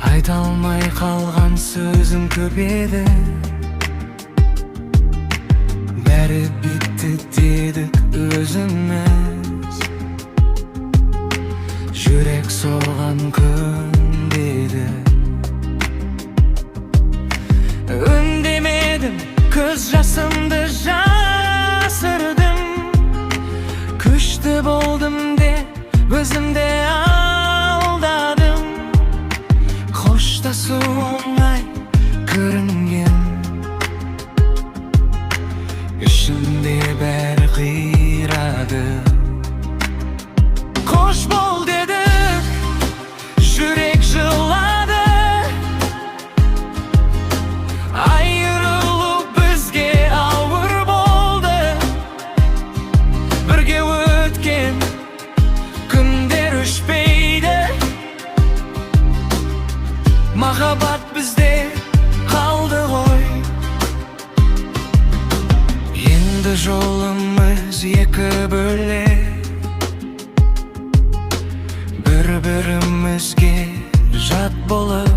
Айта алмай қалған сөзім көп еді. Бәрі бітті дедік өзіміз. Жүрек соған көнбеді. Үндемедім, көз жасымды жасырдым. Күшті болдым деп өзімді алдадым. Қоштасу оңай көрінген. Ішімде бәрі қирады. Қош бол дедік, жүрек жылады. Айырылу бізге ауыр болды. Бірге өткен күндер өшпейді. Махаббат бізде қалды ғой. Енді жолымыз екі бөлек. Бір бірімізге жат болып.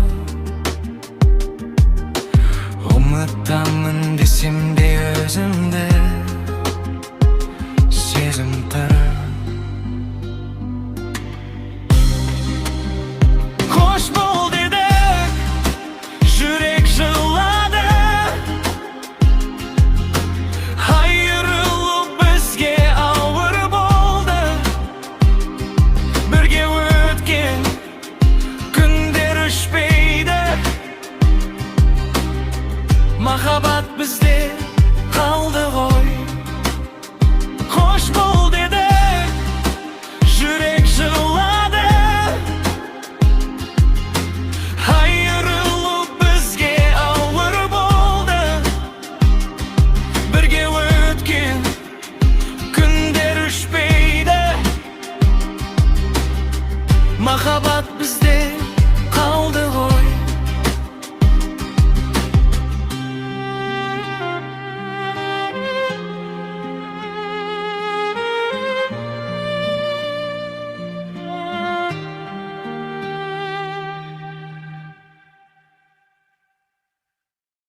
Ұмытамын десем де өзімді, сезім тірі. Қош бол дедік, жүрек жылады. Айырылу бізге ауыр болды. Бірге өткен күндер өшпейді. Махаббат бізде.